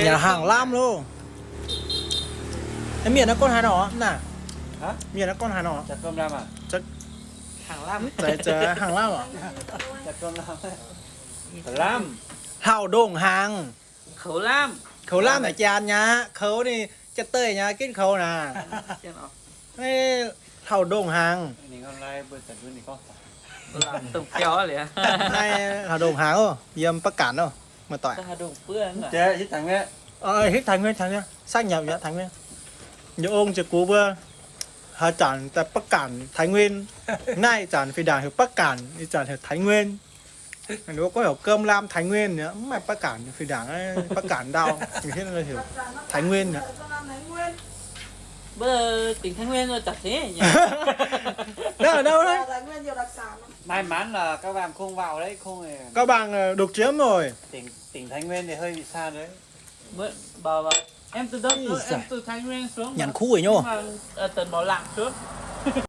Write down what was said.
Nyanc hàng lam loh. Mienh naaiv gorngv haaix nor naaic? Mienh naaiv gorngv haaix nor? Hàng lam. Hlauv ndongh hnaangx. Koux lamh naaic jaan nyei, koux ninh jaa-deih nyei, ginv koux naaic. Hlauv ndongh hnaangx. Hlauv ndongh hnaangx oc, yiem Bắc Kạn oc, muoz-doic. Hitv Thái Nguyên, Thái Nguyên, xác nhập Thái Nguyên. Nyei ong ziouc gux mbuo haaix zanc daaih Bắc Kạn Thái Nguyên. Naaiv ih zanc fih ndaangc heuc Bắc Kạn, ih zanc heuc Thái Nguyên. Ninh mbuo gorngv heuc cơm lam Thái Nguyên, mv maaih Bắc Kạn fih ndaangc, Bắc Kạn ndau, heuc Thái Nguyên aqv. Các bạn, ờ, độc chiếm rồi. Nyanc kuv weic nyei.